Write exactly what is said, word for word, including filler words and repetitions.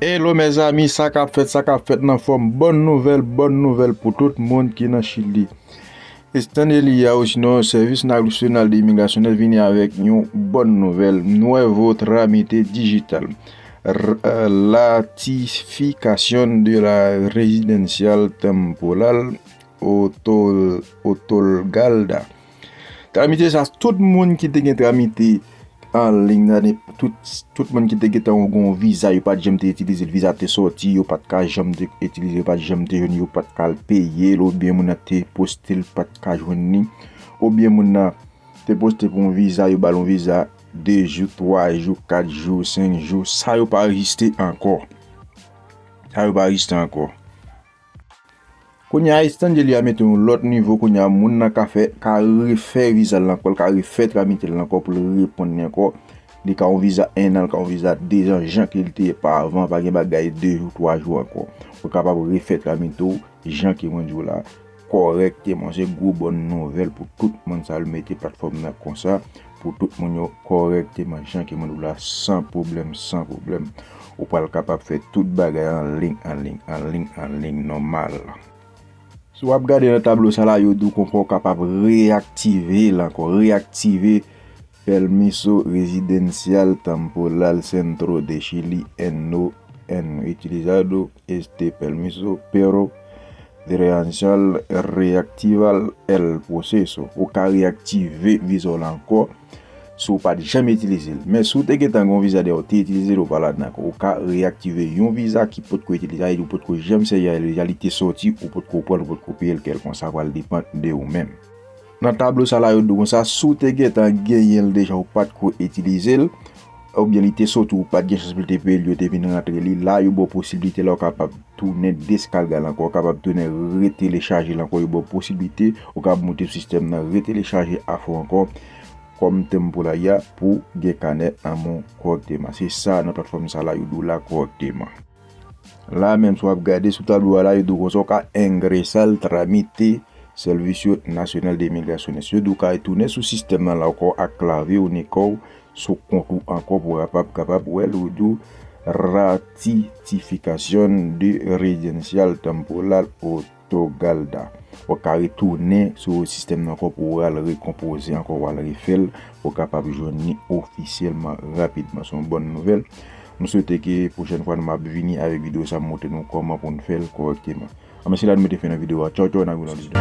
Hello mezanmi, sa k ap fèt, sa k ap fèt nan fòm? Bòn nouvèl, bòn nouvèl pou tout moun ki nan Chili. Estanley a, osinon Sèvis Nasyonal de Imigrasyon vini avèk yon bòn nouvèl. Nuevo trámite digital. R- eh, Ratificación de la residencial temporal otol- otorgada. Tramite sa, tout moun ki te gen tramite an liy nan, tout, tout moun ki te gentan gen yon viza, yo pa t janm te itilize l, viza te sòti, yo pa t ka janm te itilize, yo pa t janm te jwenn, yo pa t ka al peye l, oubyen moun nan te poste, l pa t ka jwenn li, oubyen moun nan te poste pou yon viza, yo ba l yon viza de jou, twa jou, kat jou, senk jou, sa yo pa rejistre ankò. Sa yo pa rejistre ankò. Kounye a, Estanley a mete yon lòt nivo, kounye a, moun nan ka fè, ka refè viza l ankò, l ka refè tramite l ankò pou l reponn li ankò. Li ka yon viza en an, li ka yon viza de zan, jan ke li te ye pa avan, pa gen bagay de jou, twa jou ankò. Ou kapab refè tramite w, jan ke mwen di w la, kòrèkteman. Se gwo bòn nouvèl pou tout moun sa yo mete platfòm nan konsa, pou tout moun yo kòrèkteman, jan ke mwen di w la, san pwoblèm, san pwoblèm. Ou pral kapab fè tout bagay an liy, an liy, an liy, an liy nòmal. Si w ap gade nan tablo sa la, yo di w konsa w kapab reyaktive l ankò, reyaktive Permiso Residencial Temporal Centro de Chile en no en utilizado este permiso, pero desean reactivar el proceso. Ou ka reyaktive viza w la ankò si w pa t janm itilize l. Men si w te gentan gen yon viza dèyè w te itilize l, ou pa ladan ankò. Ou ka reyaktive yon viza ki potko itilize, sa vle di ou potko janm sèvi avè l deja, li te sòti, ou potko pran l, ou potko peye l, kèlkonsa pral depann de ou menm. Nan tablo sa la, yo di w konsa, si w te gentan genyen l deja, ou pa t ko itilize l, oubyen li te sòti, ou pa t gen chans pou l te peye l, yo te vin rantre li, la yo ba w posiblite la ou kapab tounen deskarga l ankò, ou kapab tounen retelechaje l ankò, yo ba w posiblite, ou kapab moute sou sistèm nan, retelechaje afè w ankò, kòm temporaya pou gen kanè nan men w kòrèkteman. Se sa nan platfòm sa la, yo di w la kòrèkteman. La menm, si w ap gade sou tablo a la, yo di w konsa w ka ingresar trámite Servicio Nacional de Migraciones. Yo di w ka retounen sou sistèm nan la ankò ak klavye w, ni kò w, sou kont ou ankò pou w kapab, kapab wè l, yo di w ratificación de residencial temporal otorgada. Ou ka retounen sou sistèm nan ankò pou w al rekonpoze ankò, w al refè l, ou kapab jwenn li ofisyèlman, rapidman. Se yon bòn nouvèl. M swete ke pwochèn fwa nou m ap vini avèk videyo sa, m montre nou kòman pou n fè l kòrèkteman. Anben, se la nou mete fen nan videyo a. Tchaw, tchaw, n a wè nan videyo.